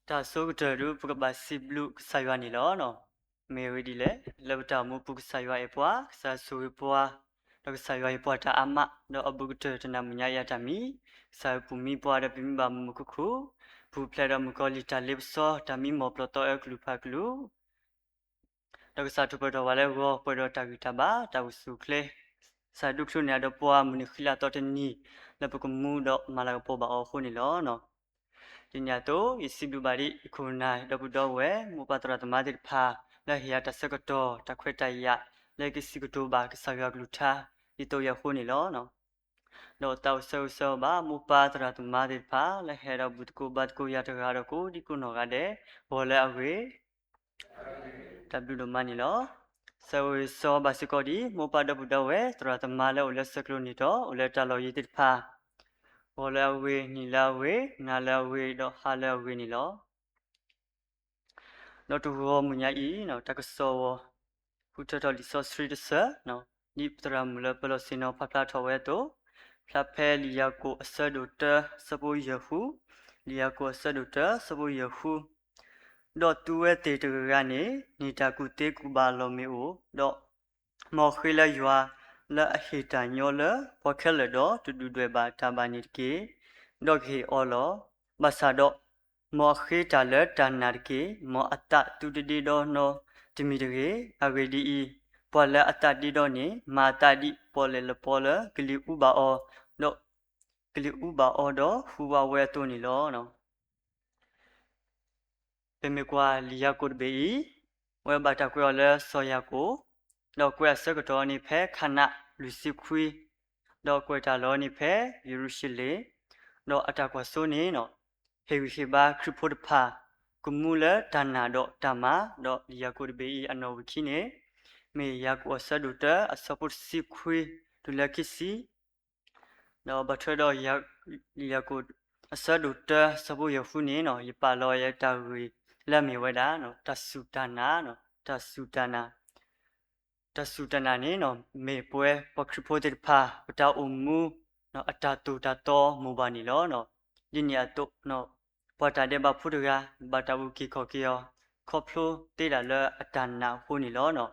တၢ်ဆိကတၢၢ်ဒုး ပကဘၣ်စံးဘျုးကစၢ်ယွၤန့ၣ်လီၤ. မ့ၢ်အဂ့ၢ်ဒ်လဲၣ်, လၢပတၢ်အိၣ်မူပူၤ ကစၢ်ယွၤအဲၣ်ပှၤ, ကစၢ်ယွၤဆိၣ်ဂ့ၤပှၤ, ဒီးကစၢ်ယွၤဟ့ၣ်ပှၤတၢ်အါမး, ဒီးအဘူးကတၢၢ်တနၤအံၤညါအံၤအတၢ်မံၤ, ကစၢ်ဧၢ ပမံပှၤဒီးပမံဘၣ်မုာ်မုာ်ခုၣ်ခုၣ်, ပူၤဖျဲးဒီးမုၣ်ကီၤလံၢ်တၢ်လ့ပစီ တၢ်မံမီၢ်ပျီၢ်သီအၢကလုာ်ဖးကလုာ် ဒီးကစၢ်ထူၣ်ပၢၢ်ထီၣ်ပှၤလၢဂီၤ ပှဲၤဒီးတၢ်ဂံၢ်တၢ်ဘါ တၢ်အိၣ်ဆူၣ်အိၣ်ချ့, ကစၢ်ဒိးချူန့ၢ်အဒိးပှၤ မုၢ်နံၤဃံလၤသီတနံၤ လၢပကမူဒီးမၤလၤကပီၤဘၣ်အီၤအဃိန့ၣ်လီၤ. ဒ်န့ၣ်အသိး ယစံးဘျုးဘၣ်ဒံး ယခိၣ်နၢ်ဒီပုၢ်ဒီဝဲၢ် မိၢ်ပၢ်သရၣ်သမါသ့ၣ်တဖၣ် လၢဟ့ၣ်ယၤတၢ်ဆၢကတီၢ် တၢ်ခွဲးတၢ်ယာ် လၢကစံးကတိၤဘၣ်ကစၢ်ယွၤကလုၢ်ကထါ ဒ်သိးယၤအဃိန့ၣ်လီၤ. ဒီးသးအိၣ်ဆၢဂ့ၤဆၢဝါဘၣ် မိၢ်ပၢ်သရၣ်သမါသ့ၣ်တဖၣ် လၢဟဲဒီးဘူၣ်သကိးဘါသကိးယၤတဂၤဒီးကိးဒံကိးနီၢ်ဂၤဒဲး ဂီၤလၢအဂ့ၤ တၢ်ဘျုးဒိၣ်မးန့ၣ်လီၤ. ဆၢဂ့ၤဆၢဝါဘၣ်စ့ၢ်ကီးဒံး မိၢ်ပၢ်ဒီပုၢ်ဒီဝဲၢ် သရၣ်သမါလၢအိၣ်လၢဆဲးကျိးန့ၣ်ဒီး အိၣ်လၢတၢ်လီၢ်ယံၤသ့ၣ်တဖၣ် ဂီၤလၢအဂ့ၤ, နံၤလၢအဂ့ၤ, နၤလၢအဂ့ၤ, ဒီးဟါလၢအဂ့ၤန့ၣ်လီၤ. ဒီးတဂီၤမုၢ်ညါအံၤ တၢ်ကစီၣ်ဝီၤ ဃုထၢထီၣ်လံာ်စီဆှံတဆၢ, ဒ်ပသရၣ်မုၣ်လၢပလီၢ်ဆ့ၣ်နီၤဖးဖျါထီၣ်ဝဲအသိး, ဖျါဖဲလံာ်ယၤကိာ်အဆၢဒိၣ်တၢ ဆၢဖိယဲၢ်ဃု, လံာ်ယၤကိာ်အဆၢဒိၣ်တၢ ဆၢဖိယဲၢ်ဃု, ဒီးသုဝဲသ့ၣ်တဂၤဂၤန့ၣ် န့ၢ်တၢ်ကူၣ်သ့ကူၣ်ဘၣ်လီၢ်မ့ၢ်အိၣ်, ဒီး မ်အဃ့လၢယွၤလၢအဟ့ၣ်တၢ်ညီလၢပှၤခဲလၢာ်ဒီး တဒုၣ်ဒွဲၣ်ဘၣ်တၢ်ဘၣ်န့ၣ်တက့ၢ်. ဒီးကဟ့ၣ်အီၤလီၤ. ဘၣ်ဆၣ်ဒီး မ်အဃ့တၢ်လၢတၢ်နာ်တက့ၢ်. မ်အသးသုတဒ့ဒီနီတမံၤတဂ့ၤ. အဂ့ၢ်ဒ်အံၤ, ပှၤလၢအသးဒ့ဒီန့ၣ် မၤအသးဒ်ပီၣ်လဲၣ်လပီလၢကလံၤအူဘၣ်အီၤ, ဒီး ကလံၤအူဘၣ်အီၤဒီးဟူးဝးဝဲအသိးန့ၣ်လီၤ. ပမ့ၢ်ကွၢ်လံာ်ယၤကိာ်တဘ့ၣ်အံၤ, ဝဲဘၣ်တၢ်ကွဲးအီၤလၢစီၤယၤကိာ်, ဒီးကွဲးအဆၢကတီၢ်န့ၣ်ဖဲခၤနးလွံၢ်ဆံခွံ, ဒီးကွဲးတၢ်လီၤန့ၣ်ဖဲယရူၤၡလ့ၣ်, ဒီးအတၢ်ကွၢ်စိန့ၣ် ဟ့ၣ်ဂံၢ်ဟ့ၣ်ဘါခရံာ်ဖိတဖၣ် ကမူလၢတၢ်နာ်ဒီးတၢ်မၤ, ဒီးလံာ်ယၤကိာ်တဘ့ၣ်အံၤအနီၣ်ဝံာ်ခံန့ၣ် မ့ၢ်ယၤကိာ်အဆၢဒိၣ်တၢ အဆၢဖိတဆံခွံ တုၤလၢခံဆံ ဒီးဘၣ်ထွဲဒီး လံာ်ယၤကိာ်အဆၢဒိၣ်တၢ ဆၢဖိယဲၢ်ဃုန့ၣ် ယပာ်လီၤယတၢ်ဂ့ၢ်လၢအမ့ၢ်ဝဲဒၣ် တၢ်စူၢ်တၢ်နာ်, တၢ်စူၢ်တၢ်နာ်, တၢ်စူၢ်တၢ်နာ်န့ၣ် မ့ၢ်ပဝဲပှၤခရံာ်ဖိသ့ၣ်တဖၣ် ပတၢ်အိၣ်မူ အတၢ်သိၣ်တၢ်သီမိၢ်ဘၣ်န့ၣ်လီၤ. ဒ်န့ၣ်အသိး ပှၤတၢ်ဒဲးဘးဖိတဂၤ ဘၣ်တၢ်အုၣ်က့ၤခီၣ်က့ၤအီၤ ခီဖျိသ့ဒၣ်လၢအတၢ်နာ်အဃိန့ၣ်လီၤ. လံာ်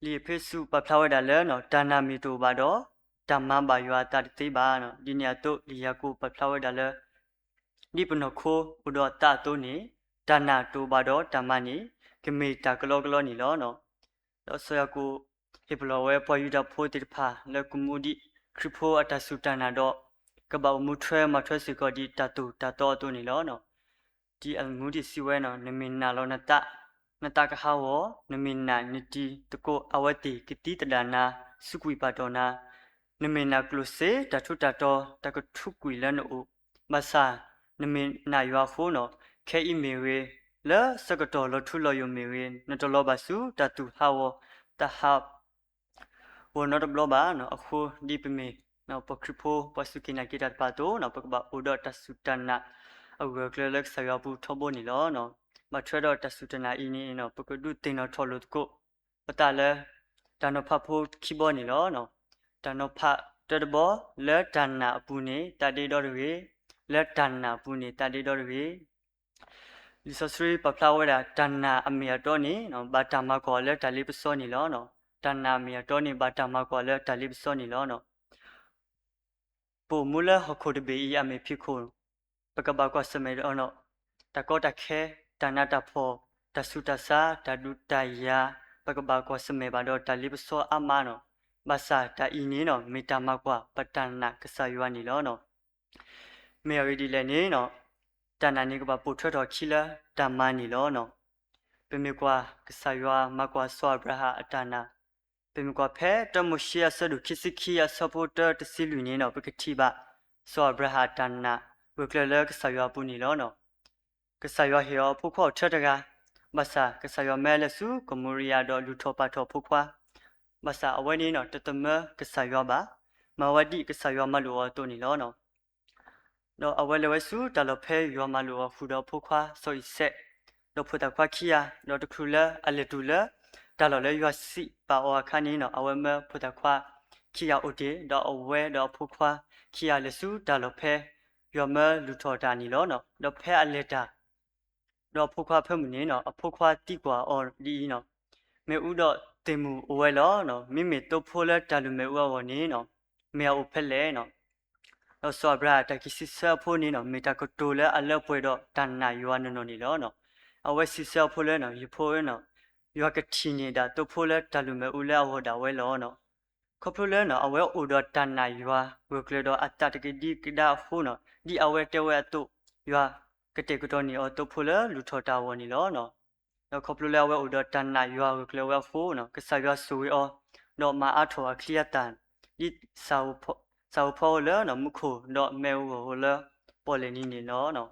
အ့းဖ့းစူးပာ်ဖျါဝဲဒၣ်လၢ တၢ်နာ်မ့ၢ်တအိၣ်ဘၣ်ဒီး တၢ်မၤဘၣ်ယွၤအသးတသ့ဘၣ်. ဒ်န့ၣ်အသိး လံာ်ယၤကိာ်ပာ်ဖျါဝဲဒၣ်လၢ ဒ်ပနီၢ်ခိအိၣ်ဒီးအသးအသိးန့ၣ် တၢ်နာ်တအိၣ်ဘၣ်ဒီးတၢ်မၤန့ၣ် ကမ့ၢ်တၢ်ကလီကလီန့ၣ်လီၤ. ဒီးစီၤယၤကိာ်ဟ့ၣ်ပလီၢ်ဝဲပှၤယူဒၤဖိသ့ၣ်တဖၣ်လၢကမူဒံးခရံာ်ဖိအတၢ်စူၢ်တၢ်နာ်ဒီး ကဘၣ်အိၣ်မူထွဲမၤထွဲစ့ၢ်ကီးဒ်တၢ်သိၣ်တၢ်သီအသိးန့ၣ်လီၤ. ဒ်အမူဒံးစံးဝဲန့ၣ် နမ့ၢ်နာ်လီၤနသး, နသးကဟးဂီၤ, နမ့ၢ်နာ်နတံၤသကိးအဝဲသ့ၣ်ကသံသဒၣ်နၤ, စူးကွံာ်ပာ်တီၢ်နၤ, နမ့ၢ်နာ်ကျိၣ်စ့တၢ်ထူးတၢ်တီၤ တၢ်ကထူးကွံာ်လၢနအိၣ်, ဘၣ်ဆၣ်နမ့ၢ်နာ်ယွၤအဃိန့ၣ် ခဲအံၤမ့ၢ်ဂ့ၤ, လၢဆၢကတီၢ်လီၤထူလီၤယိာ်မ့ၢ်ဂ့ၤ, နတလီၤဘၣ်ဆူတၢ်သူၣ်ဟးဂီၤ တၢ်ဟး ဂီၤနီတဘျီဘၣ်. အဃိဒ်ပမ့ၢ် ပှၤခရံာ်ဖိ ပှၤစူၢ်က့ၤနာ်က့ၤတၢ်တဖၣ်အသိး ပကဘၣ်အိၣ်ဒီးတၢ်စူၢ်တၢ်နာ်အဂၢၢ်အကျၢၤလၢကစၢ်ယွၤအပူၤထီဘိန့ၣ်လီၤ. ဘၣ်ထွဲဒီးတၢ်စူၢ်တၢ်နာ်အံၤန့ၣ် ပကဒုးသ့ၣ်နီၣ်ထီၣ်လိာ်သကိး ပသးလၢ တၢ်နီၤဖးဖိခံဘီန့ၣ်လီၤ. တၢ်နီၤဖးတၢတဘီ လၢတၢ်နာ်အပူၤန့ၣ် သးဒ့ဒီတဂ့ၤ, လၢတၢ်နာ်အပူၤန့ၣ် သးဒ့ဒီတဂ့ၤ လံာ်စီဆှံပာ်ဖျါဝဲဒၣ် တၢ်နာ်အမ့ၢ်အတီန့ၣ် ဘၣ်တၢ်မၤကွၢ်အီၤလၢတၢ်လ့ပစီန့ၣ်လီၤ. တၢ်နာ်အမ့ၢ်အတီန့ၣ် ဘၣ်တၢ်မၤကွၢ်အီၤလၢတၢ်လ့ပစီန့ၣ်လီၤ. ပအိၣ်မူလၢဟီၣ်ခိၣ်တဘ့ၣ်အံၤအမ့ၢ်ဖံးခိၣ်, ပကဘၣ်ကွၢ်ဆၢၣ်မဲာ်ဒီး တၢ်ကီတၢ်ခဲ, တၢ်နးတၢ်ဖှီၣ်, တၢ်ဆူးတၢ်ဆါ, တၢ်ဒုးတၢ်ယၤ, ပကဘၣ်ကွၢ်ဆၢၣ်မဲာ်ဘၣ်ဒီးတၢ်လ့ပစီအါမးန့ၣ်, ဘၣ်ဆၣ်တၢ်အံၤန့ၣ် မ့ၢ်တၢ်မၤကွၢ်ပတၢ်နာ်ကစၢ်ယွၤန့ၣ်လီၤ. မ့ၢ်အဂ့ၢ်ဒ်လဲၣ်န့ၣ် တၢ်နာ်န့ၣ်ကဘၣ်ပိာ်ထွဲထီၣ်အခံလၢတၢ်မၤန့ၣ်လီၤ. ပမ့ၢ်ကွၢ် ကစၢ်ယွၤမၤကွၢ်စီၤအၤဘြၤဟၣ်အတၢ်နာ်, ပမ့ၢ်ကွၢ်ဖဲတၢမိၤၡ့အဆၢဒိၣ်ခံဆံခံအဆၢဖိတၢတဆံလွံၢ်န့ၣ် ပကထံၣ်ဘၣ် စီၤအၤဘြၤဟၣ်အတၢ်နာ်ဂၢၢ်ကျၢၤလၢကစၢ်ယွၤအပူၤန့ၣ်လီၤ. ကစၢ်ယွၤဟ့ၣ်အီၤအဖိခွါအိၣ်ထဲတဂၤ, ဘၣ်ဆၣ်ကစၢ်ယွၤမၢလဲၤဆူကီၢ်မိၤရံယၤဒီးလုၢ်ထီၣ်ပာ်ထီၣ်အဖိခွါ, ဘၣ်ဆၣ်အဝဲန့ၣ် တသမၢကစၢ်ယွၤဘၣ်, မၤဝဲဒ်ကစၢ်ယွၤမၤလိာ်အီၤအသိးန့ၣ်လီၤ. ဒီးအဝဲလဲၤဝဲဆူတၢ်လီၢ်ဖဲယွၤမၤလိာ်အီၤဃုာ်ဒီးအဖိခွါစီၤအံၤစဲး, ဒီးဖိသၣ်ခွါခံဂၤ, ဒီးတချုးလၢအလဲၤတုၤလၢ တၢ်လီၢ်လၢယွၤစံးပာ်အီၤအခါန့ၣ် အဝဲမၢဖိသၣ်ခွါခံဂၤအိၣ်တ့ၢ်, ဒီးအဝဲဒီးအဖိခွါခံဂၤလဲၤဆူတၢ်လီၢ်ဖဲယွၤမၢလုၢ်ထီၣ်တၢ်န့ၣ်လီၤ. ဒီးဖဲအလဲၤတၢ် ဒီးအဖိခွါအဖၢမုၢ်န့ၣ်နီၤ အဖိခွါသံကွၢ်အီၤဒ်အံၤနီၤ, မ့ၣ်အူဒီးသ့ၣ်မုၢ်အိၣ်ဝဲလီၤနီၤ. မ့မ့ၢ်သိဖိလၢတၢ်လုၢ်မ့ၣ်အူအဂီၢ်န့ၣ်နီၤ မ့ၢ်အအိၣ်ဖဲလဲၣ်နီၤ. ဒီးစီၤအၤဘြၤဟၣ်အတၢ်က့ၤစံးဆၢအဖိန့ၣ်နီၤ မ့ၢ်တၢ်ကတိၤလၢအလၢပှဲၤဒီးတၢ်နာ်ယွၤနီၢ်နီၢ်န့ၣ်လီၤ. အဝဲစံးဆၢအဖိလၢနီၤ ယဖိဧၢနီၤ, ယွၤကထံၣ်န့ၢ်ဒၣ်သိဖိလၢတၢ်လုၢ်မ့ၣ်အူလၢအဂီၢ်ဒၣ်ဝဲလီၤနီၤ. ခီဖျိလၢနီၤ အဝဲအိၣ်ဒီးတၢ်နာ်ယွၤဂၢၢ်ကျၢၤဒီးအသးတကဒံကဒါအဃိနီၤ ဒ်အဝဲတဲဝဲအသိး ယွၤကတဲာ်ကတီၤန့ၢ်အီၤသိဖိလၢလူၤထီၣ်တၢ်အဂီၢ်န့ၣ်လီၤနီၤ. ဒီးခီဖျိလၢအဝဲအိၣ်ဒီးတၢ်နာ်ယွၤဂၢၢ်ကျၢၤဝဲအဃိနီၤ ကစၢ်ယွၤဆိၣ်ဂ့ၤအီၤ ဒီးမၤအါထီၣ်အချံအသၣ် ဒ် စၢ်ဧိၤဖီဧိၤလၢမူခိၣ် ဒီးမ့ၣ်အူဂီၢ်ဧိၤလၢပီၣ်လဲၣ်နံၤန့ၣ်လီၤ.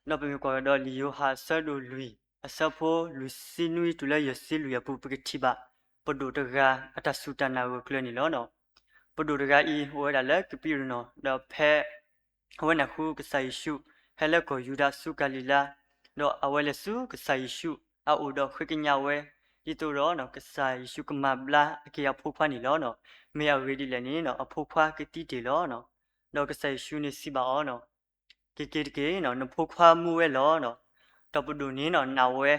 ဒီးပမ့ၢ်ကွၢ်ကဒီးလံာ်ယိၤဟၣ်အဆၢဒိၣ်လွံၢ် အဆၢဖိလွံၢ်ဆံနွံတုၤလၢယဲၢ်ဆံလွံၢ်အပူၤ ပကထံၣ်ဘၣ် ပဒိၣ်တဂၤအတၢ်စူၢ်တၢ်နာ်ဂၢၢ်ကျၢၤန့ၣ်လီၤ. ပဒိၣ်တဂၤအံၤ အိၣ်ဝဲဒၣ်လၢကပံရူၢ်နီၣ် ဒီးဖဲ အဝဲန့ၣ်အဃိ ကစၢ်ယ့ၣ်ၡူးဟဲလၢကီၢ်ယူဒၤဆူကၤလံၤလါ, ဒီးအဝဲလဲၤဆူကစၢ်ယ့ၣ်ၡူးအအိၣ်ဒီးဃ့ကညးဝဲ ဒ်သိးဒီး ကစၢ်ယ့ၣ်ၡူးကမၤဘျါက့ၤအဖိခွါန့ၣ်လီၤ. မ့ၢ်အဂ့ၢ်ဒ်လဲၣ်န့ၣ် အဖိခွါကသံတ့ၢ်လီၤ. ဒီးကစၢ်ယ့ၣ်ၡူးန့ၣ်စံးဘၣ်အီၤ, က့ၤက့ၤတက့ၢ်, နဖိခွါမူဝဲလီၤ. ဒီးပဒိၣ်န့ၣ်နာ်ဝဲ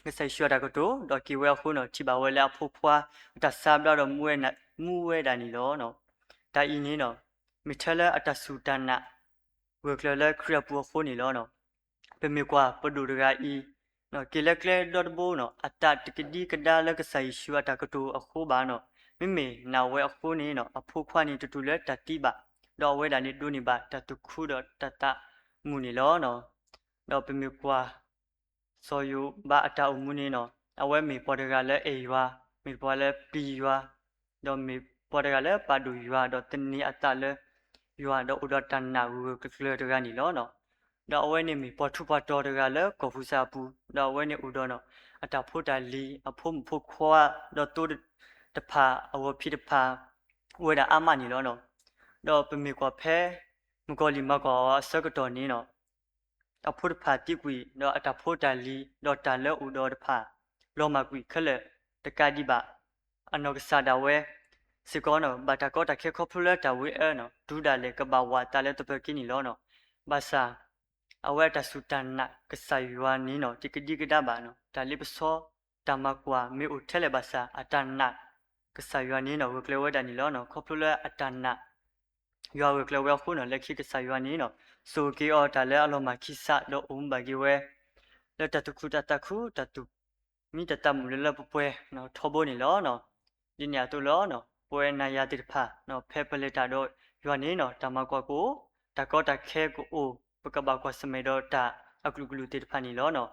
ကစၢ်ယ့ၣ်ၡူးအတၢ်ကတိၤ ဒီးက့ၤဝဲအဃိန့ၣ် ထံၣ်ဘၣ်ဝဲလၢအဖိခွါအတၢ်ဆါဘျါဒီး မူဝဲဒၣ်န့ၣ်လီၤ. တၢ်အံၤန့ၣ် မ့ၢ်ထဲလၢအတၢ်စူၢ်တၢ်နာ် ဂၢၢ်ကျၢၤလၢခရံာ်အပူၤအဃိန့ၣ်လီၤ. ပမ့ၢ်ကွၢ်ပဒိၣ်တဂၤအံၤ က့ၤလၢကျဲဒီတဘိန့ၣ် အသးတကဒံကဒါလၢကစၢ်ယ့ၣ်ၡူးအတၢ်ကတိၤအဃိဘၣ်န့ၣ်, မ့မ့ၢ်နာ်ဝဲအဃိန့ၣ် အဖိခွါန့ၣ်တတူၢ်လၢတၢ်သံဘၣ်, ဒီးအဝဲဒၣ်န့ၣ်ဒိးန့ၢ်ဘၣ်တၢ်သူၣ်ခုဒီးတၢ်သးမုာ်န့ၣ်လီၤ. ဒီးပမ့ၢ်ကွၢ် စီၤယိၤဘးအတၢ်အိၣ်မူန့ၣ် အဝဲမ့ၢ်ပှၤတဂၤလၢအဲၣ်ယွၤ, မ့ၢ်ပှၤလၢပျံၤယွၤ, ဒီးမ့ၢ်ပှၤတဂၤလၢပာ်ဒိၣ်ယွၤ ဒီးသန့ၤအသးလၢယွၤ ဒီးအိၣ်ဒီးတၢ်နာ်ဂၢၢ်ဂၢၢ်ကျၢၤကျၢၤတဂၤန့ၣ်လီၤ. ဒီးအဝဲန့ၣ်မ့ၢ်ပှၤထူးပှၤတီၤတဂၤလၢကီၢ်ပူၤစၢ်အပူၤ, ဒီးအဝဲန့ၣ်အိၣ်ဒီး အတၢ်ဖိတၢ်လံၤ အဖိမုၣ်ဖိခွါ ဒီးသိတဖၣ် အဂီၤဖံးတဖၣ် အိၣ်ဝဲဒၣ်အါမးန့ၣ်လီၤ. ဒီးပမ့ၢ်ကွၢ်ဖဲ မုၣ်ကီၤလံၢ်မၤကွၢ်အီၤအဆၢကတီၢ်န့ၣ် အဖိတဖၣ်သံကွံာ် ဒီးအတၢ်ဖိတၢ်လံၤ ဒီးတၢ်လၢအအိၣ်ဒီးတဖၣ် လီၤမၢ်ကွံာ်ခဲလၢာ်တကးဒံးဘၣ်. အနီၢ်ကစၢ်ဒၣ်ဝဲစ့ၢ်ကီးန့ၣ် ဘၣ်တၢ်ကီတၢ်ခဲခီဖျိလၢတၢ်ဝံအၢန့ၣ် တုၤဒၣ်လဲာ်ကဘၣ်ဝးသးလၢသပၢၤက့န့ၣ်လီၤ. ဘၣ်ဆၣ် အဝဲအတၢ်စူၢ်တၢ်နာ်ကစၢ်ယွၤန့ၣ် တကဒံကဒါဘၣ်. တၢ်လ့ပစီ တၢ်မၤကွၢ်မ့ၢ်အိၣ်ထဲလဲၣ်ဘၣ်ဆၣ် အတၢ်နာ်ကစၢ်ယွၤန့ၣ် ဂၢၢ်ကျၢၤဝဲဒၣ်န့ၣ်လီၤ. ခီဖျိလၢအတၢ်နာ် ယွၤဂၢၢ်ကျၢၤဝဲအဃိန့ၣ် လၢခံကစၢ်ယွၤန့ၣ် ဆိၣ်ဂ့ၤက့ၤအီၤတၢ်လၢအလီၤမၢ်ခံစး ဒီးအိၣ်မူဘၣ်က့ၤဝဲ လၢတၢ်သူၣ်ခုသးခု တၢ်သူၣ်မံသးမုာ်လၢလၢပှဲၤပှဲၤ ထီဘိန့ၣ်လီၤ. ဒ်န့ၣ်အသိးလီၤ. ပဝဲနၤယၤသ့ၣ်တဖၣ် ဖဲပလဲၤတၢ်ဒီးယွၤန့ၣ် တၢ်မၤကွၢ်ကအိၣ်, တၢ်ကီတၢ်ခဲကအိၣ်, ပကဘၣ်ကွၢ်ဆၢၣ်မဲာ်ဒီးတၢ်အကလုာ်ကလုာ်သ့ၣ်တဖၣ်န့ၣ်လီၤ.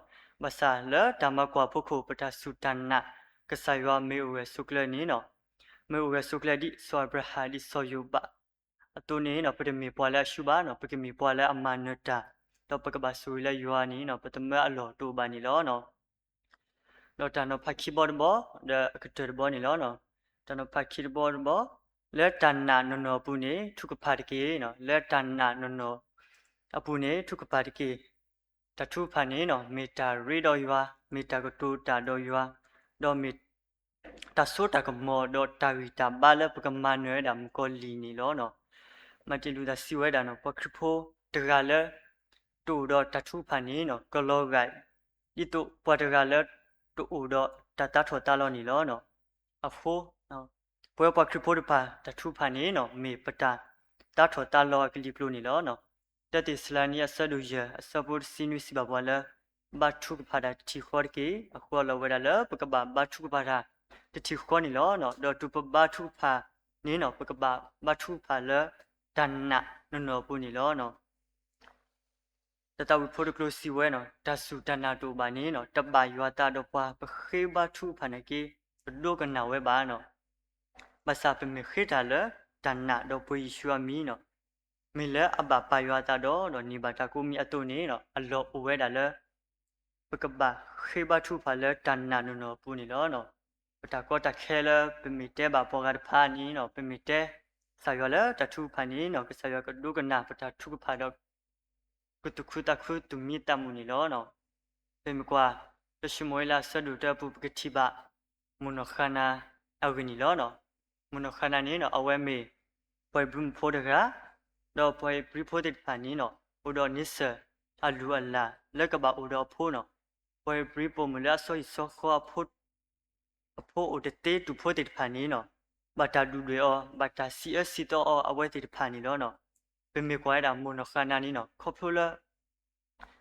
ဘၣ်ဆၣ်လၢတၢ်မၤကွၢ်အဖီခိၣ် ပတၢ်စူၢ်တၢ်နာ်ကစၢ်ယွၤမ့ၢ်အိၣ်ဂၢၢ်ဆိးကျၢၤန့ၣ် မ့ၢ်အိၣ်ဂၢၢ်ဆိးကျၢၤဒ်စီၤအၤဘြၤဟၣ် ဒ်စီၤယိၤဘးအသိးန့ၣ် ပတမ့ၢ်ပှၤလၢအရှုံးဘၣ်, ပကမ့ၢ်ပှၤလၢအမၤနၢၤတၢ်, ဒီးပကဘၣ်ဆိၣ်ဂ့ၤလၢယွၤန့ၣ် ပသမၢအလီၢ်တအိၣ်ဘၣ်န့ၣ်လီၤ. ဒီးတၢ်နီၤဖးခံဘီတဘီ ဒီးအကတၢၢ်တဘီန့ၣ်လီၤ. တၢ်နီၤဖးခံတဘီတဘီ, လၢတၢ်နာ်နီၢ်နီၢ်အပူၤန့ၣ် ထုကဖၣ်တက့ၢ်. လၢတၢ်နာ်နီၢ်နီၢ်အပူၤန့ၣ် ထုကဖၣ်တက့ၢ်. တၢ်ထုကဖၣ်န့ၣ် မ့ၢ်တၢ်ရ့ဒီးယွၤ, မ့ၢ်တၢ်ကတိၤတၢ်ဒီးယွၤ, ဒီးမ့ၢ်တၢ်စိတၢ်ကမီၤ ဒီးတၢ်ဂံၢ်တၢ်ဘါလၢပကမၤနၢၤဝဲဒၣ်မုၣ်ကီၤလံၢ်န့ၣ်လီၤ. မၤတ့ၢ်လူၤသးစံးဝဲဒၣ်န့ၣ် ပှၤခရံာ်ဖိတဂၤလၢ တအိၣ်ဒီးတၢ်ထုကဖၣ်န့ၣ် ကလီၤဂာ် ဒ်သိးပှၤတဂၤလၢတအိၣ်ဒီးတၢ်သးထီၣ်သးလီၤန့ၣ်လီၤ. အဃိ ပဝဲပှၤခရံာ်ဖိတဖၣ် တၢ်ထုကဖၣ်န့ၣ် မ့ၢ်ပတၢ်သးထီၣ်သးလီၤအကလံၤကျိၤန့ၣ်လီၤ. တၢသ့းစၤလနံအဆၢဒိၣ်ယဲၢ် အဆၢဖိတဆံနွံစံးဘၣ်ပှၤလၢ ဘါထုကဖၣ်တၢ်တထံၣ်ဃီတက့ၢ်. အဃိအလီၢ်ဝဲဒၣ်လၢပကဘၣ်ဘါထုကဖၣ်တၢ်တထံၣ်ဃီန့ၣ်လီၤ. ဒီးတုၤပဘါထုကဖၣ်န့ၣ် ပကဘၣ်ဘါထုကဖၣ်လၢတၢ်နာ်နီၢ်နီၢ်အပူၤန့ၣ်လီၤ. တၢ်သးဝံၣ်ဖိတကျိၤစံးဝဲန့ၣ် တၢ်စူၢ်တၢ်နာ်တအိၣ်ဘၣ်န့ၣ် တဘၣ်ယွၤသးဒီးပှၤ ပဃ့ဘါထုကဖၣ်နာ်က့ ပဒိကနၣ်ဝဲဘၣ်န့ၣ်. ဘၣ်ဆၣ်ပမ့ၢ်ဃ့တၢ်လၢတၢ်နာ်ဒီးပှၤယ့ၣ်ၡူးအမံၤန့ၣ် မ့ၢ်လၢအဘၣ်ပာ်ယွၤအသးဒီး ဒီးန့ၢ်ဘၣ်တၢ်ကိးမံၤအသိးန့ၣ် အလီၢ်အိၣ်ဝဲဒၣ်လၢ ပကဘၣ်ဃ့ဘါထုကဖၣ်လၢတၢ်နာ်နီၢ်နီၢ်အပူၤန့ၣ်လီၤ. ပတၢ်ကီတၢ်ခဲလၢပမ့ၢ်တဲဘၣ်ပှၤဂၤတဖၣ်န့ၣ် ပမ့ၢ်တဲကစၢ်ယွၤလၢတၢ်ထုကဖၣ်န့ၣ် ကစၢ်ယွၤကဒိကနၣ်ပတၢ်ထုကဖၣ်ဒီး ကသူၣ်ခုသးခုသူၣ်မံသးမုာ်န့ၣ်လီၤ. ပမ့ၢ်ကွၢ် လၢၡမူၤအ့လးအဆၢဒိၣ်တၢအပူၤ ပကထံၣ်ဘၣ် မိၢ်နီၢ်ဃၤနၤအဂ့ၢ်န့ၣ်လီၤ. မိၢ်နီၢ်ဃၤနၤန့ၣ် အဝဲမ့ၢ်ပှၤဧ့ၤဘြံၤဖိတဂၤ, ဒီးပှၤဧ့ၤဘြံၤဖိသ့ၣ်တဖၣ်န့ၣ် အိၣ်ဒီးန့ဆၢၣ်အလုၢ်အလၢ် လၢကဘၣ်အိၣ်ဒီးအဖိန့ၣ်, ပှၤဧ့ၤဘြံၤပိာ်မုၣ်လၢအစီဟံၣ်စီဃီအဖိ အဖိအိၣ်တသ့တူာ်ဖိသ့ၣ်တဖၣ်န့ၣ်န့ၣ်, ဘၣ်တၢ်ဒုၣ်ဒွဲၣ်အီၤ, ဘၣ်တၢ်စံးအၢစံးသီအီၤအဝဲသ့ၣ်တဖၣ်န့ၣ်လီၤန့ၣ်. ပမ့ၢ်ကွၢ်ဝဲဒၣ်မိၢ်နီၢ်ဃါနၤန့ၣ်န့ၣ်, ခီဖျိလၢ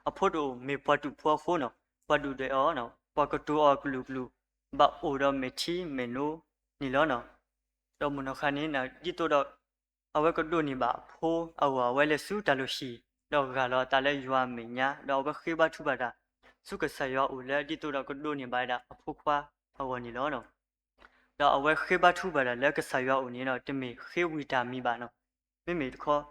အဖိတအိၣ်မ့ၢ်ပှၤတူာ်ဖိအဃိန့ၣ်, ပှၤဒုၣ်ဒွဲၣ်အီၤန့ၣ်, ပှၤကတိၤအီၤကလုာ်ကလုာ်, ဘၣ်အိၣ်ဒီးမဲာ်ထံမဲာ်နိန့ၣ်လီၤန့ၣ်. ဒီးမိၢ်နီၢ်ဃါန့ၣ်န့ၣ် ဒ်သိးဒီး အဝဲကဒိးန့ၢ်ဘၣ်အဖိအဂီၢ် အဝဲလဲၤဆူတၢ်လုၢ်ဟံၣ်, ဒီးဂၢ်လီၤအသးလၢယွၤအမဲာ်ညါ, ဒီးအဝဲဃ့ဘါထုကဖၣ်တၢ် ဆူကစၢ်ယွၤအအိၣ်လၢဒ်သိးဒီးကဒိးန့ၢ်ဘၣ်ဝဲဒၣ်အဖိခွါအဂီၢ်န့ၣ်လီၤန့ၣ်. ဒီးအဝဲဃ့ဘါထုကဖၣ်တၢ်လၢကစၢ်ယွၤအအိၣ်န့ၣ်န့ၣ်, တမ့ၢ်ဃ့ဝံၤတၢ်မံၤဘၣ်န့ၣ်, မ့မ့ၢ်တခီ ဃ့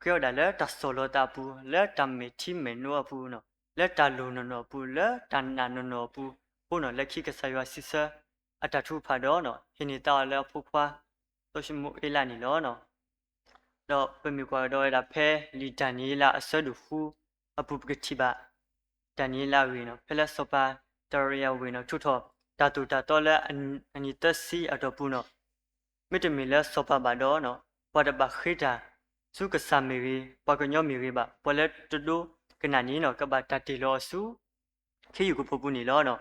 အီၣ်ဒၣ်လၢတၢ်ဆီၣ်လီၤသးအပူၤ, လၢတၢ်မဲာ်ထံမဲာ်နိအပူၤန့ၣ်, လၢတၢ်လိၣ်နီၢ်နီၢ်အပူၤ, လၢတၢ်နာ်နီၢ်နီၢ်အပူၤအဃိန့ၣ်, လၢခံကစၢ်ယွၤစံးဆၢအတၢ်ထုကဖၣ်ဒီးန့ၣ်, ဟ့ၣ်န့ၢ်သါအီၤလၢအဖိခွါ စီၤၡမူၤအ့လးန့ၣ်လီၤန့ၣ်. ဒီးပမ့ၢ်ကွၢ်ကဒီးဝဲဒၣ်ဖဲလံာ်ဒၤနံးယ့လးအဆၢဒိၣ်ဃုအပူၤ ပကထံၣ်ဘၣ် ဒၤနံးယ့လးအဂ့ၢ်န့ၣ်, ဖဲလၢစီၤပၤတၤရံယၤဝ့ၢ်န့ၣ် ထုးထီၣ်တၢ်သိၣ်တၢ်သီလၢအနံၣ်သၢဆံအတီၢ်ပူၤန့ၣ်, မ့တမ့ၢ်လၢစီၤပၤဘၣ်ဒီးန့ၣ်, ပှၤတဘၣ်ဃ့တၢ်ဆူကစၢ်မ့ၢ်ဂ့ၤ, ပှၤကညီမ့ၢ်ဂ့ၤဘၣ်, ပှၤလၢတဒိကနၣ်န့ၣ်န့ၣ် ကဘၣ်တၢ်တ့ၢ်လီၤအီၤဆူ ခ့ယုၢ်ကပိာ်ပူၤန့ၣ်လီၤ.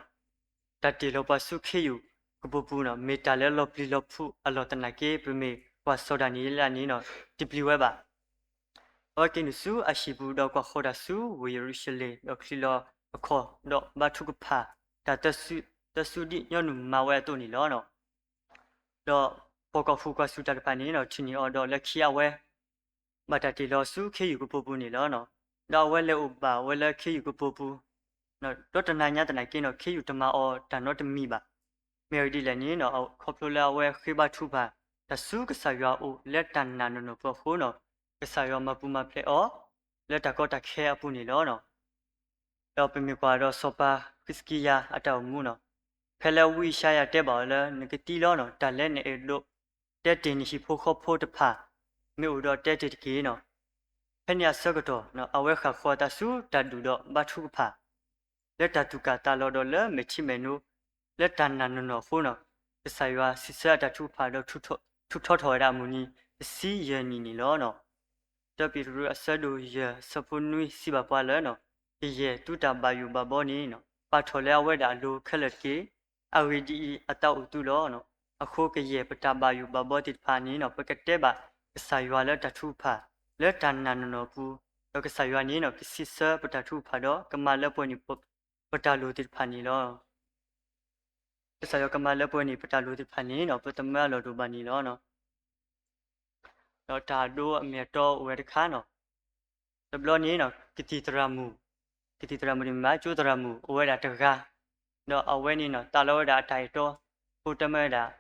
တၢ်တ့ၢ်လီၤပှၤဆူခ့ယုၢ်ကပိာ်ပူၤန့ၣ် မ့ၢ်တၢ်လၢလီၤပျံၤလီၤဖုးအလီၢ်သနာ်က့ ပမ့ၢ်ကွၢ်စီၤဒၤနံးယ့လးန့ၣ်န့ၣ် တပျံၤဝဲဘၣ်. အဝဲက့ၤနုာ်ဆူအဟံၣ်ပူၤ ဒီးကွၢ်ဃီၤတၢ်ဆူဝ့ၢ်ယရူၤၡလ့ၣ်, ဒီးချံးလီၤအခီၣ်, ဒီးဘါထုကဖၣ်တၢ်သၢစုဒ်ညီနုၢ်မၤဝဲအသိးန့ၣ်လီၤ. ဒီးပှၤကွၢ်ဃူကွၢ်စူၣ်တၢ်တဖၣ်န့ၣ်န့ၣ် ထံၣ်န့ၢ်အီၤဒီးလၢခံအဝဲ ဘၣ်တၢ်တ့ၢ်လီၤဆူခ့ယုၢ်ကပိာ်ပူၤန့ၣ်လီၤ. ဒီးအဝဲလဲၤအိၣ်ဘၣ်ဝဲလၢခ့ယုၢ်ကပိာ်ပူၤ, ဒီးတနၤညါသနာ်က့န့ၣ် ခ့ယုၢ်တမၤအီၤတၢ်နီတမံၤဘၣ်. မ့ၢ်အဂ့ၢ်ဒ်လဲၣ်န့ၣ်န့ၣ် ခီဖျိလၢအဝဲဃ့ဘါထုကဖၣ်တၢ်ဆူကစၢ်ယွၤအအိၣ်လၢတၢ်နာ်နီၢ်နီၢ်ပူၤအဃိန့ၣ်, ကစၢ်ယွၤမၤပူၤမၤဖျဲးအီၤလၢတၢ်ကီတၢ်ခဲအပူၤန့ၣ်လီၤ. ဒီးပမ့ၢ်ကွၢ်ဒီးစီၤပၤဟံးစကံယၤအတၢ်အိၣ်မူန့ၣ်, ဖဲလၢဝံယၡါယၤတဲဘၣ်အီၤလၢ နကသံလီၤန့ၣ်, တၢ်လၢနအဲၣ်ဒိးတဲတ့ၢ်နဟံၣ်ဖိဃီဖိတဖၣ် မ့ၢ်အိၣ်ဒီးတဲတ့ၢ်တက့ၢ်န့ၣ်. ဖဲန့ၣ်အဆၢကတီၢ် အဝဲဃၣ်ဃီၤအသးဆူတၢ်ဒူၣ်ဒီးဘါထုကဖၣ် လၢတၢ်သူၣ်ကၢ်သးလီၤဒီးလၢမဲာ်ထံမဲာ်နိ လၢတၢ်နာ်နီၢ်နီၢ်အဃိန့ၣ်, ကစၢ်ယွၤစံးဆၢအတၢ်ထုကဖၣ်ဒီး ထုးထီထီၣ်ဝဲဒၣ်အမုၢ်နံၤတဆံယဲၢ်နံၣ်န့ၣ်လီၤ. တၢပ့းတရူးအဆၢဒိၣ်ယဲၢ်အဆၢဖိနွံစံးဘၣ်ပှၤလၢ ကယဲၢ်သုတၢ်ဘၣ်ယိၣ်ဘၣ်ဘီန့ၣ် ပာ်ထီၣ်လၢအဝဲဒၣ်အလိၤခဲလၢာ်တက့ၢ်. အဂ့ၢ်ဒ်အံၤ, အသးအိၣ်သုလီၤ. အဃိကယဲၢ်ပတၢ်ဘၣ်ယိၣ်ဘၣ်ဘီသ့ၣ်တဖၣ်န့ၣ် ပကတဲဘၣ်ကစၢ်ယွၤလၢတၢ်ထုကဖၣ် လၢတၢ်နာ်နီၢ်နီၢ်အပူၤ, ဒီးကစၢ်ယွၤန့ၣ် ကစံးဆၢပတၢ်ထုကဖၣ်ဒီး ကမၤလၢပှဲၤန့ၢ်ပတၢ်လိၣ်သ့ၣ်တဖၣ်န့ၣ်လီၤ. ကစၢ်ယွၤကမၤလၢပှဲၤန့ၢ်ပတၢ်လိၣ်သ့ၣ်တဖၣ်န့ၣ် ပသမၢအလီၢ်တအိၣ်ဘၣ်န့ၣ်လီၤ. ဒီးတၢ်ဒိအမ့ၢ်အတီအိၣ်ဝဲတခါန့ၣ်, တဘျီန့ၣ် ကသံၣ်သရၣ်မုၣ်, ကသံၣ်သရၣ်မုၣ်န့ၣ်မ့ၢ်ကၠိသရၣ်မုၣ်အိၣ်ဝဲဒၣ်တဂၤ, ဒီးအဝဲန့ၣ် သးလီဝဲဒၣ်အတၢ်အဲၣ်တီ, အဃိတၢ်မၢဝဲဒၣ်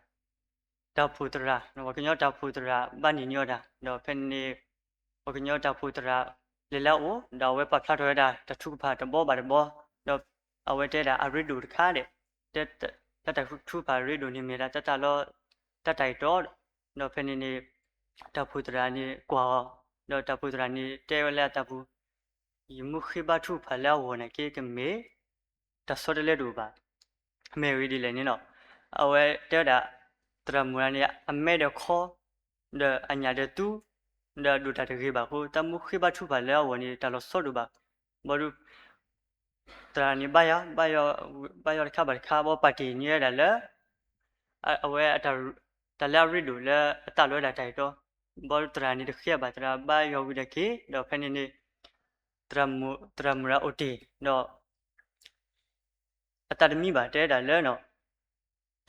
တၢ်အိၣ်ဖှိၣ်သရၣ်, ပှၤကညီတၢ်အိၣ်ဖှိၣ်သရၣ်ဘၣ်န့ၢ်န့ၢ်အီၤတၢ်, ဒီးဖဲန့ၣ်န့ၣ် ပှၤကညီတၢ်အိၣ်ဖှိၣ်သရၣ်လဲၤလၢအအိၣ်, ဒီးအဝဲပာ်ဖျါထီၣ်ဝဲဒၣ်တၢ်ထုကဖၣ်တဘီဘၣ်တဘီ, ဒီးအဝဲတဲဒၣ်အရ့ဒိၣ်တခါဒီး တၢ်တၢ်ထုကဖၣ်အရ့ဒိၣ်န့ၣ်မ့ၢ်ဒၣ်တၢ်သးလီ တၢ်တၢ်အဲၣ်တီ, ဒီးဖဲန့ၣ်န့ၣ် တၢ်အိၣ်ဖှိၣ်သရၣ်န့ၣ်ကွၢ်အီၤ, ဒီးတၢ်အိၣ်ဖှိၣ်သရၣ်န့ၣ်တဲဝဲလၢအသးပူၤ, ယမ့ၢ်ဃ့ဘါထုကဖၣ်လၢအဂီၢ်န့ၣ်က့ ကမ့ၢ်တၢ်ဆီတလဲတအိၣ်ဘၣ်. မ့ၢ်အဂ့ၢ်ဒ်လဲၣ်န့ၣ်လီၤ. အဝဲတဲဝဲဒၣ် သရၣ်မုၣ်န့ၣ် အမဲဒီးခီ, ဒီးအညၣ်ဒီးသူ, ဒီးအဒိၣ်တၢ်တဂ့ၤဘၣ်အဃိ တၢ်မ့ၢ်ဃ့ဘါထုကဖၣ်လၢအဂီၢ်န့ၣ် တၢ်လီၤဆီတအိၣ်ဘၣ်. ဘၣ်ဆၣ် သရၣ်န့ၣ်ဘါယွၤ, ဘါယွၤတခါဘၣ်တခါ ဘၣ်ပာ်တ့ၢ်န့ၢ်ဝဲဒၣ်လၢ အဝဲ တၢ်လၢအရ့ဒိၣ်လၢအသးလီဝဲဒၣ်တၢ်အဲၣ်တီ, ဘၣ်ဆၣ်သရၣ်န့ၣ်တဃ့ဘၣ်, သရၣ်ဘါယွၤဝံၤဒီးက့ၤ, ဒီးဖဲန့ၣ်န့ၣ် သရၣ်မုၣ်ရၣ်အိၣ်တ့ၢ်ဒီး အသးတမံဘၣ် တဲဒၣ်လၢ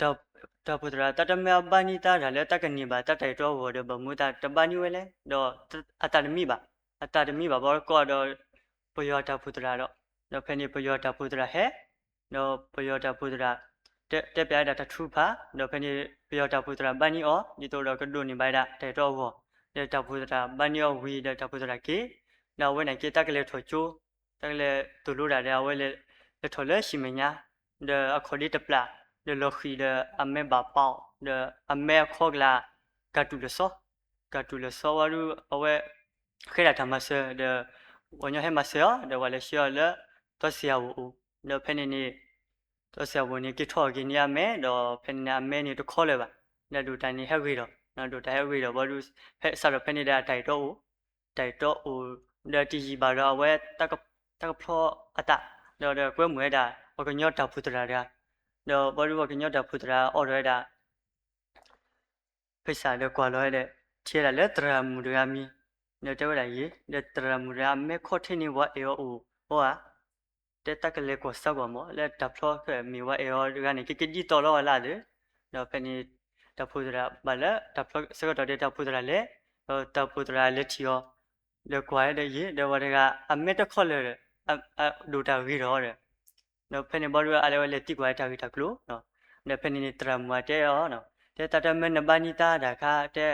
တၢ်အိၣ်ဖှိၣ်သရၣ် တၢ်တမၢအဘါန့ၢ်တၢ်တၢ်လၢတၢ်ကန့ၢ်ဘၣ်တၢ်တၢ်အဲၣ်တီအဂီၢ်ဒီး ဘၣ်မနုၤတၢ်တဘါန့ၢ်ဝဲလဲၣ်, ဒီးအသးတမံဘၣ်, အသးတမံဘၣ်ဘၣ်ကီဒီး ပယီၤတၢ်အိၣ်ဖှိၣ်သရၣ်ဒီး, ဒီးဖဲန့ၣ်ပယီၤတၢ်အိၣ်ဖှိၣ်သရၣ်ဟဲ, ဒီးပယီၤတၢ်အိၣ်ဖှိၣ်သရၣ် တဲပၠးဝဲဒၣ်တၢ်ထုကဖၣ်, ဒီးဖဲန့ၣ် ပယီၤတၢ်အိၣ်ဖှိၣ်သရၣ်ဘါန့ၢ်အီၤ ဒ်သိးဒီးကဒိးန့ၢ်ဘၣ်ဝဲဒၣ်တၢ်အဲၣ်တီအဂီၢ်, ဒီးတၢ်အိၣ်ဖှိၣ်သရၣ်ဘါန့ၢ်အီၤဝံၤဒီးတၢ်အိၣ်ဖှိၣ်သရၣ်က့ၤ, ဒီးအဝဲန့ၣ်က့ၤတၢ်ကလဲၤထီၣ်ကၠိ, တၢ်ကလဲၤသိၣ်လိဒၣ်ဒီး အဝဲလဲၤထီၣ်လၢဟံၣ်မဲာ်ညါ, ဒီးအခီၣ်ဒ့တပျၢ်, ဒီးလီၤဃံၤဒီးအမဲဘၣ်ပာ်အီၤ, ဒီးအမဲအခီကလး ကၢ်တူာ်လၢာ်စီ, ကၢ်တူာ်လၢာ်စီဝံၤဒီး အဝဲဃ့ဒၣ်တၢ်မၤစၢၤဒီး ပှၤကညီဟဲမၤစၢၤအီၤ ဒီးပှၤလဲၤဆှၢအီၤလၢ သီစံးအဝိၣ်အအိၣ်, ဒီးဖဲန့ၣ်န့ၣ် သီစံးအဝိၣ်န့ၣ် က့ၤထီၣ်က့ၤန့ၢ်အမဲ, ဒီးဖဲန့ၣ်န့ၣ် အမဲန့ၣ်တခီလၢၤဘၣ်, ဒီးဒိၣ်တၢ်န့ၣ်ဟဲဂ့ၤဒီး, ဒိၣ်တၢ်ဟဲဂ့ၤဒီးဘၣ်ဒီး ဖဲစးထီၣ်ဖဲန့ၣ်ဒီးအတၢ်အဲၣ်တီအိၣ်, တၢ်အဲၣ်တီအိၣ်, ဒီးတယံာ်ဘၣ်ဒီးအဝဲတၢ်က တၢ်ကဖျီအသး, ဒီးဒီးကွဲမုာ်ဝဲဒၣ် ပှၤကညီတၢ်အိၣ်ဖှိၣ်သရၣ်တဂၤ, ဒီးဘၣ်ဒီးပှၤကညီတၢ်အိၣ်ဖှိၣ်သရၣ်အိးထီၣ်ဝဲဒၣ် ဖဲစးဒီးကွၢ်လီၤဝဲဒီး ထံၣ်ဝဲဒၣ်လၢသရၣ်မုၣ်တဂၤမံၤ, ဒီးတဲဝဲဒၣ်ယဲ, ဒီးသရၣ်မုၣ်တဂၤအမဲာ်ခီထဲန့ၣ် ပှၤအဲၣ်အီၤအိၣ်အီဧါ, တဲတၢ်ကလဲၤကွၢ်စၢ်ကွၢ်မး လၢတၢ်ဖျီမ့ၢ်ပှၤအဲၣ်အီၤတဂၤန့ၣ် ကကဒ်သိးလီၤဝဲလၢ်ဒီး, ဒီးဖဲန့ၣ် တၢ်အိၣ်ဖှိၣ်သရၣ်ဘၣ်လၢတၢ်ဖျီဆၢကတီၢ်ဒီးတၢ်အိၣ်ဖှိၣ်သရၣ်လဲၤ, ဒီးတၢ်အိၣ်ဖှိၣ်သရၣ်လဲၤထံၣ်အီၤ, ဒီးကွၢ်ဒီးယဲ, ဒီးပှၤတဂၤ အမဲာ်တခီလၢာ်ဒီး အဒိၣ်တၢ်ဂ့ၤထီၣ်ဒီး ဒီးဖဲန့ၣ်ဘၣ်ဒီးအလဲၤဝဲလဲၤသံကွၢ်တၢ်ဂ့ၢ်တၢ်ကျိၤ, ဒီးဖဲန့ၣ်န့ၣ်သရၣ်မုၣ်တဲအီၤ, တဲတၢ်တမ့ၢ်နဘါန့ၢ်တၢ်တခါ, တဲ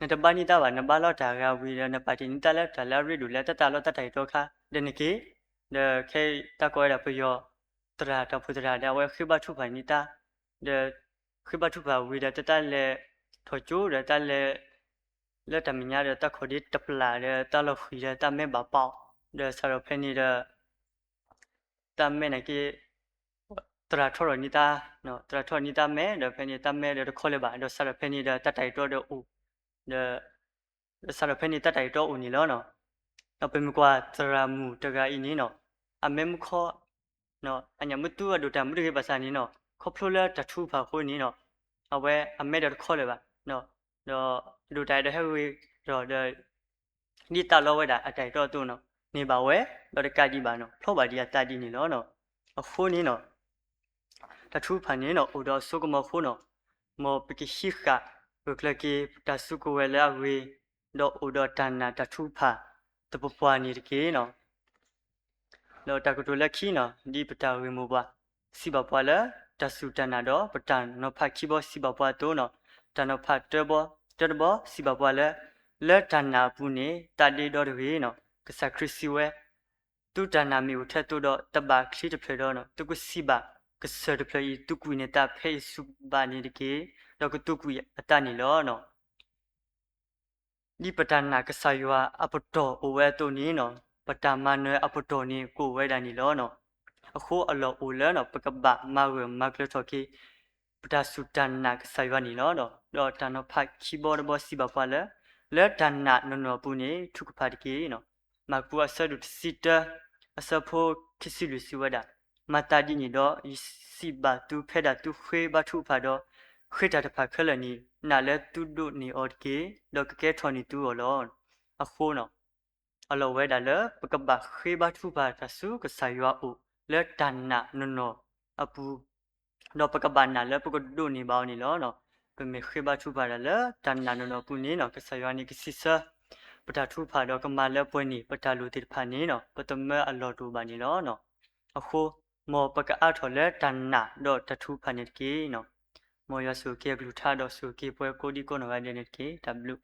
နတဘါန့ၢ်တၢ်ဘၣ်, နဘါလီၤတၢ်ဂၤဝံၤဒီး နပာ်တ့ၢ်န့ၢ်တၢ်လၢတၢ်လၢအရ့ဒိၣ်လၢတၢ်တၢ်လီၢ်တၢ်တၢ်အံၤတီခါ, ဒီးနက့ၤ, ဒီးခဲအံၤတၢ်ကိးဝဲဒၣ်ပယီၤသရၣ် တၢ်အိၣ်ဖှိၣ်သရၣ်ဒီး အဝဲဃ့ဘါထုကဖၣ်န့ၢ်တၢ်, ဒီးဃ့ဘါထုကဖၣ်ဝံၤဒီး တၢ်တၢ်လဲၤထီၣ်ကၠိဒီးတၢ်လဲၤ လၢတၢ်မဲာ်ညါဒီးတၢ်ခီၣ်ဒ့တပျၢ်ဒီးတၢ်လီၤဃံၤဒီးတၢ်မဲာ်ဘၣ်ပာ်အီၤ, ဒီးစးထီၣ်ဖဲန့ၣ်ဒီး တၢ်မဲာ်န့ၣ်က့ သရၣ်ထီၣ်ထီၣ်န့ၢ်တၢ်, သရၣ်ထီၣ်န့ၢ်တၢ်မဲာ် ဒီးဖဲန့ၣ်တၢ်မဲာ်ဒီးတခီလၢၤဘၣ်, ဒီးစးထီၣ်ဖဲန့ၣ်ဒီးတၢ်တၢ်အံၤတီဒီးအိၣ်, ဒီး ဒီးစးထီၣ်ဖဲန့ၣ်တၢ်တၢ်အံၤတီအိၣ်န့ၣ်လီၤ. ဒီးပမ့ၢ်ကွၢ်သရၣ်မုၣ်တဂၤအံၤန့ၣ်နီၤ, အမဲာ်မူခီ အညၣ်မ့ၢ်တူၢ်အဒိၣ်တၢ်မူတဂ့ၤဘၣ်ဆၣ်န့ၣ်နီၤ, ခီဖျိလၢတၢ်ထုကဖၣ်အဃိန့ၣ်နီၤ, အဝဲအမဲာ်ဒီးတခီလၢၤဘၣ်, ဒီးအဒိၣ်တၢ်အံၤဒီးဟဲဂ့ၤထီၣ်ဒီး ဒ်သးလီဝဲဒၣ်အတၢ်အံၤတီအသိးနီၤ, န့ၢ်ဘၣ်ဝဲ, ဒီးတကးဒံးဘၣ်နီၤ, ဖျီဘၣ်ဒံးအသးဒ်န့ၣ်လီၤ. အဃိန့ၣ်နီၤ တၢ်ထုကဖၣ်န့ၣ်နီၤ အိၣ်ဒီးအစိကမီၤအဃိနီၤ, မ်ပကဟံးဃာ်ဂၢၢ်ကျၢၤက့ၤ ပတၢ်စုကဝဲၤလၢအဂ့ၤ, ဒီးအိၣ်ဒီးတၢ်နာ်တၢ်ထုကဖၣ်သပှၢ်ပှၢ်န့ၣ်တက့ၢ်နီၤ. ဒီးတၢ်ကတိၤလၢခံနီၤ, ဒ်ပတၢ်ဂ့ၢ်မိၢ်ပှၢ် စံးဘၣ်ပှၤလၢ တၢ်စူၢ်တၢ်နာ်ဒီး ပတၢ်နီၤဖးခံဘီစံးဘၣ်ပှၤအသိးနီၤ, တၢ်နီၤဖးတၢတဘီစံးဘၣ်ပှၤလၢ လၢတၢ်နာ်အပူၤန့ၣ် သးဒ့ဒီတဂ့ၤနီၤ, ကစၢ်ခရံာ်စံးဝဲ, သုတၢ်နာ်မ့ၢ်အိၣ်ထဲသိးဒီး တဘၣ်ချံတဖျၢၣ်ဒီး သုကစံးဘၣ်ကစၢၢ်တဖျၢၣ်အံၤ သုးကွံာ်န့ၢ်သးဖဲယစူၢ်ဘၣ်န့ၣ်တက့ၢ်, ဒီးကသူးကွံာ်အသးန့ၣ်လီၤ. ဒ်ပတၢ်နာ်ကစၢ်ယွၤအပတီၢ်အိၣ်ဝဲအသိးန့ၣ်နီၤ, ပတၢ်မၤနၢၤအပတီၢ်န့ၣ်ကအိၣ်ဝဲဒၣ်န့ၣ်လီၤ. အဃိအလီၢ်အိၣ်လၢ ပကဘၣ်မၤဂၢၢ်မၤကျၢၤထီၣ်က့ၤ ပတၢ်စူၢ်တၢ်နာ်ကစၢ်ယွၤန့ၣ်လီၤ. ဒီးတၢ်နီၤဖးခံဘီတဘီစံးဘၣ်ပှၤလၢ လၢတၢ်နာ်နီၢ်နီၢ်အပူၤန့ၣ် ထုကဖၣ်တက့ၢ်. မၢ်ကူးအဆၢဒိၣ်တဆံတၢ အဆၢဖိခံဆံလွံၢ်စံးဝဲဒၣ်, မၤသးဒ်န့ၣ်ဒီး ယစံးဘၣ်သုဖဲဒၣ်သုဃ့ဘါထုကဖၣ်ဒီး ဃ့တၢ်တဖၣ်ခဲလၢာ်န့ၣ် နာ်လၢသုဒိးန့ၢ်အီၤတက့ၢ်, ဒီးကကဲထီၣ်န့ၢ်သုအီၤလီၤ. အဃိနီၤ အလီၢ်ဝဲဒၣ်လၢ ပကဘၣ်ဃ့ဘါထုကဖၣ်တၢ်ဆူကစၢ်ယွၤအအိၣ် လၢတၢ်နာ်နီၢ်နီၢ်အပူၤ, ဒီးပကဘၣ်နာ်လၢပကဒိးန့ၢ်ဘၣ်အီၤန့ၣ်လီၤ. ပမ့ၢ်ဃ့ဘါထုကဖၣ်တၢ်လၢတၢ်နာ်နီၢ်နီၢ်အပူၤန့ၣ်နီၤ, ကစၢ်ယွၤန့ၣ်ကစံးဆၢ ပတၢ်ထုကဖၣ်ဒီးကမၤလၢပှဲၤန့ၢ် ပတၢ်လိၣ်သ့ၣ်တဖၣ်န့ၣ်နီၤ, ပသမၢအလီၢ်တအိၣ်ဘၣ်န့ၣ်လီၤ. အဃိ မ်ပကအါထီၣ်လၢတၢ်နာ်ဒီးတၢ်ထုကဖၣ်န့ၣ်တက့ၢ်. မ်ယွၤဆိၣ်ဂ့ၤက့ၤအကလုၢ်ကထါဒီးဆိၣ်ဂ့ၤက့ၤပှၤကိးဒံကိးနီၢ်ဂၤဒဲးန့ၣ်တက့ၢ်. တၢ်ဘျုး